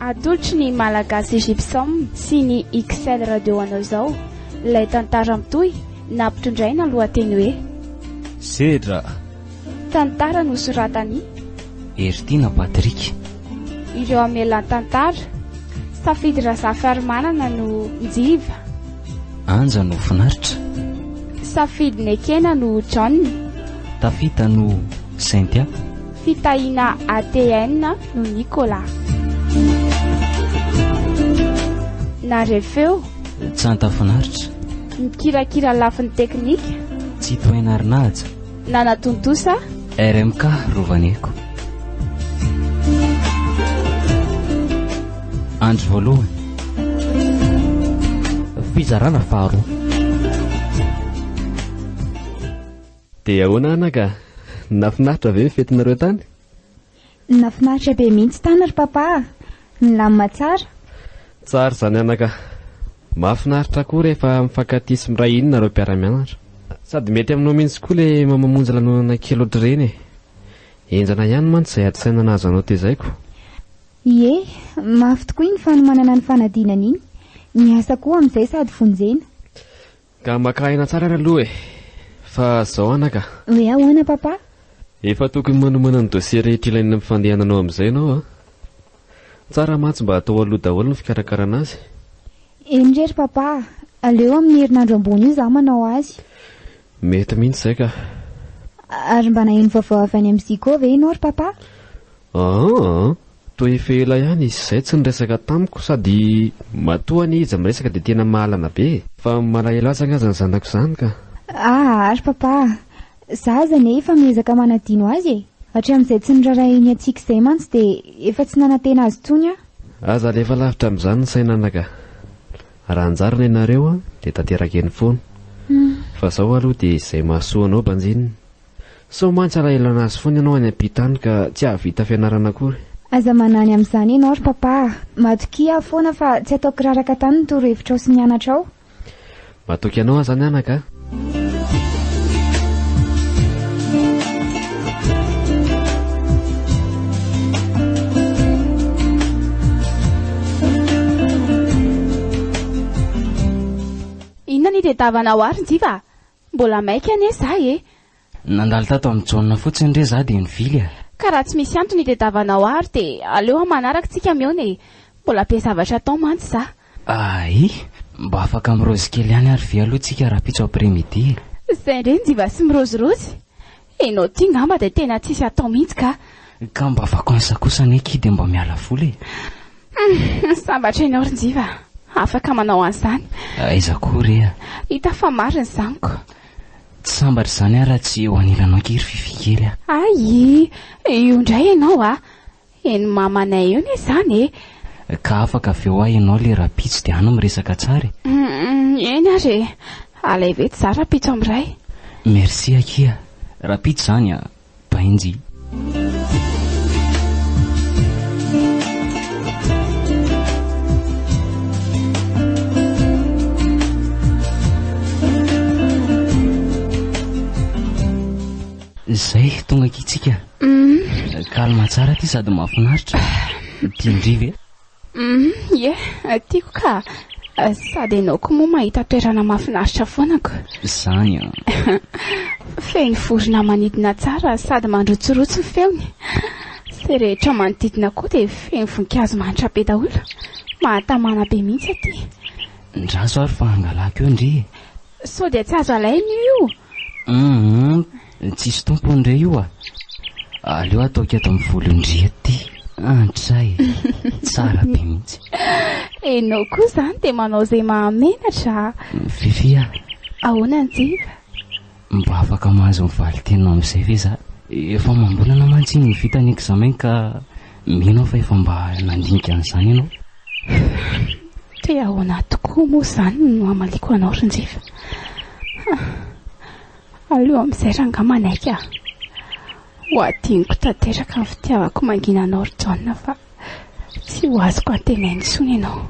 Atolotry ny Malagasy Gypsum sy ny XL Radio anao izao ilay tantara mitohy nampitondraina lohateny hoe. Sedra. Tantara nosoratan'i. Heritiana Patrick. Ireo amelan-tantara. Safidy Razafiarimanana no Njiva. Anja no Finaritra. Safidy Nekena no John. Tafita no Cynthia. Fitahiana ATN no Nicolas. Nare feo. Tsanta Finaritra. Mikirakira lafiny teknika. Tsitohaina Arinahaja. Nanatontosa. RMK Rovaneko. Andro voalohany. Fizarana faharoa. Dia ahoana anaka? Nafinaritra ve ny fetinareo tany? Nafinaritra be mihitsy tany ry papa a! Nilamina tsara. Tsara izany anaka. Mahafinaritra koa rehefa mifankatia sy miray hina nareo mpiara-mianatra. Sady mety aminao mihitsy koa ilay mamamonjy lanonana kely ohatr'ireny e. Henjana ihany mantsy izay ady saina nahazo anao tezaiko. Ie, mafy tokoa iny fanomanana ny fanadinana iny. Ny asa koa amin'izay sady vonjena. Ka maka aina tsara ary aloha e! Fa zao anaka. Hoe ahoana papa? Efa tokony manomana ny dossier rehetra ilaina amin'ny fandehananao amin'izay ianao an! Tsara mantsy mba atao aloha daholo ny fikarakarana azy. Eny re ry papa a! Aleo amin'ny herinandro ambony io izaho manao azy. Mety mihitsy izay ka. Ary mba naheno vaovao avy any amin'ny Zico ve ianao ry papa? Aa! Toa efa ela ihany izy izay tsy niresaka tamiko sady matoa anie izy miresaka dia tena mahalana be e! Fa malahelo azy angaha izany zanako izany ka! Aa ry papa a! Za aza anie efa miezaka manadino azy e! Hatramin'izay tsy norarahiny antsika izay mantsy dia efa tsy nanantena azy intsony aho. Aza alefa lavitra amin'izany ny saina anaka. Raha anjara ny anareo dia tanteraka eny foana. Fa izao aloha dia izay mahasoa anao banjinina. Sao mantsy alahelo anazy foana ianao any ampita any ka tsy hahavita fianarana akory. Aza manany amin'izany ianao ry papa a! Matokia aho foana fa tsy ataoko raraka tany ny torohevitrao sy ny anatrao. Matoky anao aho izany anaka a! Inona ny itediavanao ahy ry Njiva a? Mbola maika anie za e! Nandalo tato amin'i Jaona fotsiny re za dia nivily e! Ka raha tsy misy antony itediavanao ahy dia aleo aho manaraka tsika mihaona e! Mbola be zavatra atao mantsy za. Ay! Mba afaka miraozy kely ihany ary ve aloha tsika rahampitso après midi e! Zay indray njiva sy miraozirozy! Enao ty ngamba dia tena tsisy atao mihitsy ka! Ka mba vacances kosa anie akia dia mba miala voly e! Hum, sambatra ianao ry Njiva a! Afaka manao an'izany. Aiza koa re a! Hita fa marina izany ko. Tsy sambatra izany aho raha tsy eo anilanao akia ry Fiffi kely a! Ay! Io indray ianao a! Eny mamanay eo anie izany e! Ka afaka ve hoa ianao le rahampitso dia any miresaka tsara e? Hum, eny ary e! Alaivo eto za rahampitso amin'iray. Merci akia! Rahampitso izany a! Bainjy. Zay, tonga akia tsika. Calme tsara aty sady mahafinaritra. Tian-dry ve? Humm ie, tiako ka! Sady ianao koa moa mahita toerana mahafinaritra foana ko! Izany an! Feno vorona manidina tsara sady mandrotsirotsy ny feony. Izay rehetra manodidina koa dia feno voninkazo manitra be daholo. Mahatamana be mihitsy aty. Ndraso ary fa hangalako eo ndry e! Sao dia tsy azo alaina io? Humm tsisy tompony re io a! Aleo ataoko eto amin'ny volon-dry eto ity. Antray e! Tsara be mihitsy. Enao koa izany dia manao izay mahamenatra a! Fiffi a! Ahoana Njiva? Mba afaka mahazo ny valin-teninao amin'izay ve za? Efa amam-bolana mantsy iny no vita ny examen ka mino aho fa efa mba nandinika an'izany ianao. Te ahoana tokoa moa izany no hamaliako anao ry Njiva? Aleo amin'izay rangahy manaiky a! Ho adinoko tanteraka ny fitiavako mangina anao ry Jaona fa tsy ho azoko antenaina intsony ianao.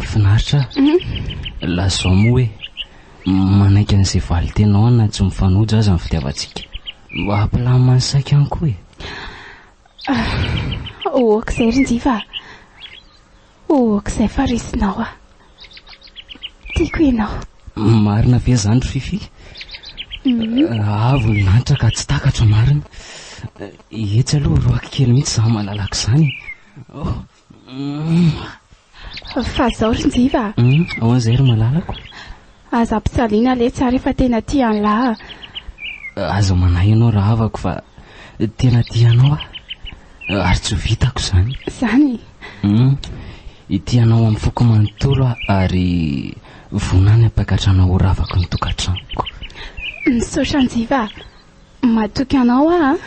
Finaritra a! Lazao moa hoe manaiky an'izay valin-teninao aho na tsy mifanojo aza ny fitiavantsika. Mba hampilamina ny saiko ihany koa e! Ok izay ry Njiva a! Oak'izay fa resinao aho. Tiako ianao. Marina ve izany ry Fiffi? Avo ny lanitra ka tsy takatro marina. Etsy aloha roako kely mihitsy izany malalako izany e. Oh. Fa zao ry Njiva a. Ahoana izay ry malalako? Aza ampijaliana letsy ary efa tena tia an'lah. Aza manahy ianao rahavako fa tena tia anao aho ary tsy ho vitako izany. Izany? Tia anao amin'ny foko manontolo aho ary vonona ny hampiakatra anao ho ravako ny tokantranoko. Misaotra Njiva a. Matoky anao aho a.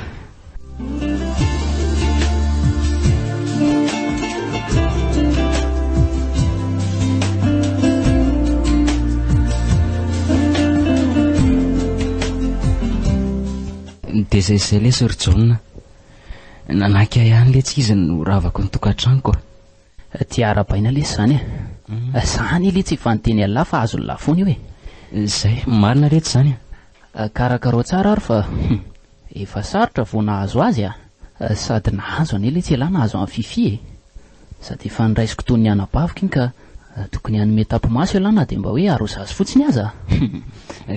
Dia izay izay lesy ry Jaona. Nanaky ahy ihany letsy izy no ravako ny tokantranoko a. Tia arahabaina lesy izany e. Za anie letsy efa niteny an'lah fa azon'lah foana io e. Izay, marina letsy izany a. Karakarao tsara ary fa hum, efa sarotra vao nahazo azy a. Sady nahazo anie letsy elah nahazo an'i Fiffi e. Sady efa noraisiko toy ny anabaviko iny ka tokony hanome tapi-maso elah na dia mba hoe arôzazy fotsiny aza. Hum.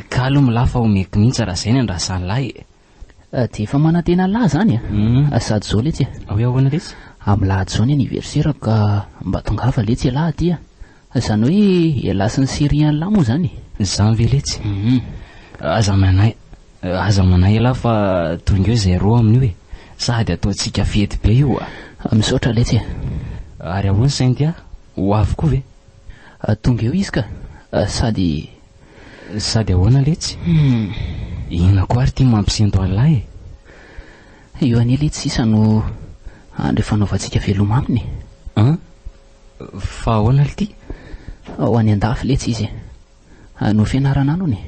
Kalo milà fa omeko mihitsy raha izay ny andrasan'lah e. Dia efa manantena lahy izany a! Sady izao letsy e! Hoe ahoana letsy? Amin'ny lahady izao ny anniversaire-ko ka mba tongava letsy ialahy aty a! Izany hoe ialahy sy ny chérie an'lah moa izany e! Izany ve letsy? Aza manahy, aza manahy ialahy fa tonga eo izay roa amin'io e! Sady ataontsika fety be io a! Misaotra letsy e! Ary ahoana Cynthia? Ho avy koa ve? Tonga eo izy ka! Sady. Sady ahoana letsy? Inona koa ary ity mampisento an'lah e? Io anie letsy sisa no andro ifanaovantsika veloma aminy e. An? Fa ahoana lty? Ho any an-dafy letsy izy e. Hanohy fianarana any hono e.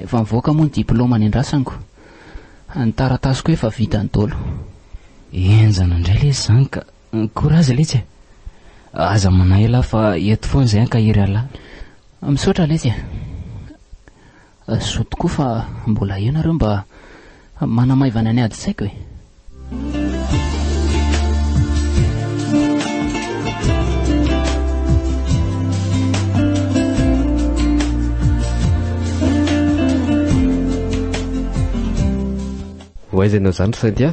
Efa mivoaka moa ny diplaoma nendrasaniko. Ny taratasiko efa vitany daholo. Henjana indray lesy izany ka. Courage letsy e. Aza manahy elah fa eto foana izay ankahery alah. Misaotra letsy e. Soa tokoa fa mbola eo nareo mba manamaivana ny adin-tsaiko e. Ho aiza ianao izany ry Cynthia?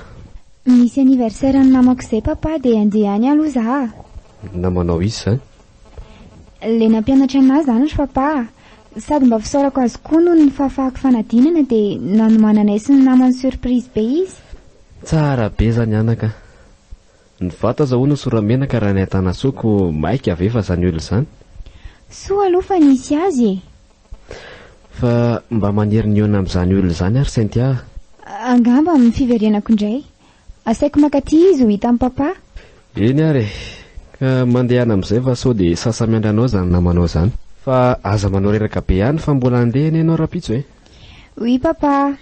Misy anniversaire ny namako izay papa dia handeha any aloha za a. Namanao iza izany? Le nampianatra anah izany ry papa a. Sady mba fisaorako azy koa noho ny fahafahako fanadinana dia nanomananay sy ny namany surprise be izy. Tsara be izany anaka a. Ny vato aza hono sora-menaka raha ny ahitana soa koa maika ve fa izany olona izany? Soa aloha fa nisy azy e. Fa mba maniry ny hihaona amin'izany olona izany aho ry Cynthia a! Angamba amin'ny fiverenako indray. Asaiko mankaty izy ho hitan'i Papa. Eny ary e! Ka mandehana amin'izay fa sao dia sasa-miandry anao izany namanao izany. Fa aza manao reraka be ihany fa mbola handeha anie ianao rahampitso e! Oui papa.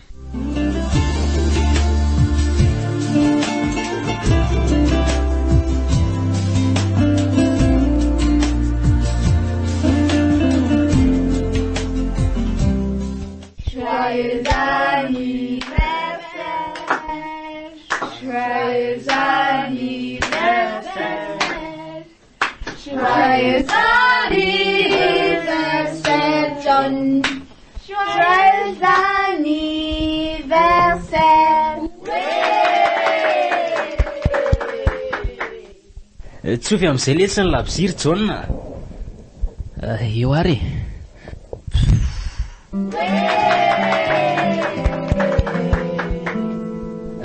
Joyeux anniversaire, joyeux anniversaire, joyeux anniversaire John, joyeux anniversaire. Tsofy amin'izay letsy ny labozia ry Jaona a! Eo ary e!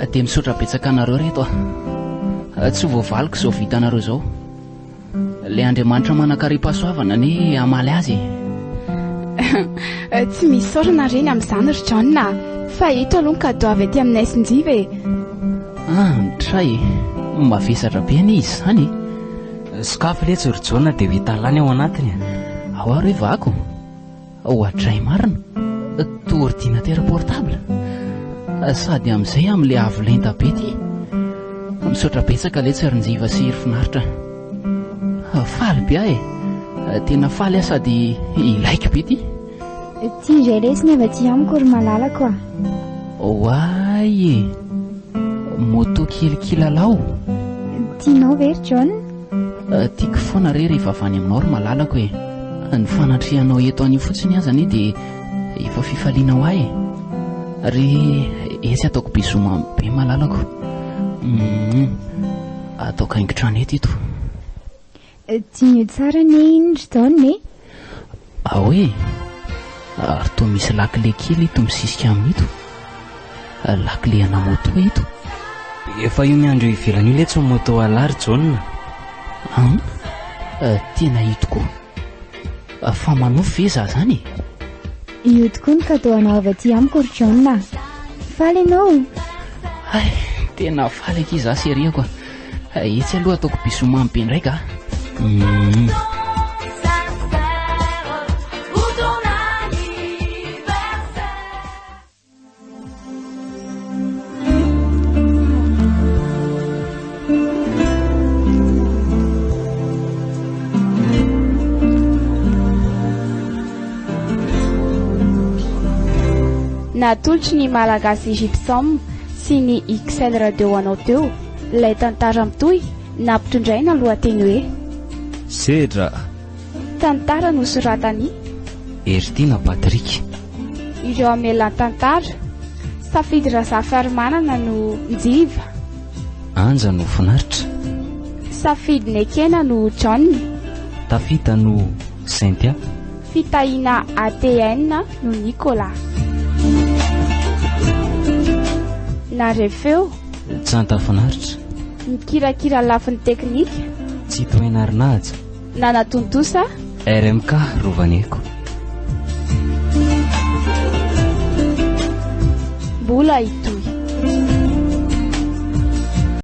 Dia misaotra betsaka anareo reto a! Tsy voavaliko izao vitanareo izao. Ilay Andriamanitra manan-karem-pahasoavana anie hamaly azy e! Tsy misy saorana reny amin'izany ry John a! Fa eto aloha ny cadeau avy aty aminay sy Njiva e! Andray e! Mavesatra be anie izy izany e! Sokafy letsy ry John dia ho hita lany ao anatiny e! Ao ary hoe vako! Oadray marina! Toa ordinateur portable! Sady amin'izay amin'ilay avo lenta be ity! Misaotra betsaka letsy ry Njiva sy ry Finaritra a! Faly be aho e! Tena faly aho sady ilaiko be ity! Ity indray lesy ny avy aty amiko ry malalako a! Oay e! Moto kely kilalao! Tianao ve ry John? Tiako foana re rehefa avy any aminao ry malalako e. Ny fanatrehanao eto anio fotsiny aza anie dia efa fifaliana ho ahy e. Ry etsy ataoko bisous mamy be malalako. Hum, ataoko haingon-trano eto ito. Diniho tsara anie iny ry Jaona e. Ao e! Ary toa misy lakile kely ito misisika aminy ito. Lakile ana moto ito. Efa io miandry eo ivelany io letsy ny moto Allah ry Jaona. An? Tena io tokoa. Fa manofy ve za zany e? Io tokoa ny cadeau anao avy aty amiko ry Jaona a. Faly ianao? Hay, tena faly akia za seriako a. Etsy aloha ataoko bisous mamy be indray ka. Hum. Natolotry ny Malagasy Gypsum sy ny XL Radio anao teo ilay tantara mitohy nampitondraina lohateny hoe. Sedra. Tantara nosoratan'i. Heritiana Patrick. Ireo amelan-tantara, Safidy Razafiarimanana no Njiva. Anja no Finaritra. Safidy Nekena no John. Tafita no Cynthia. Fitahiana ATN no Nicolas. Nare feo. Tsanta Finaritra. Mikirakira lafiny teknika. Tsitohaina Arinahaja. Nanatontosa. RMK Rovaneko. Mbola hitohy.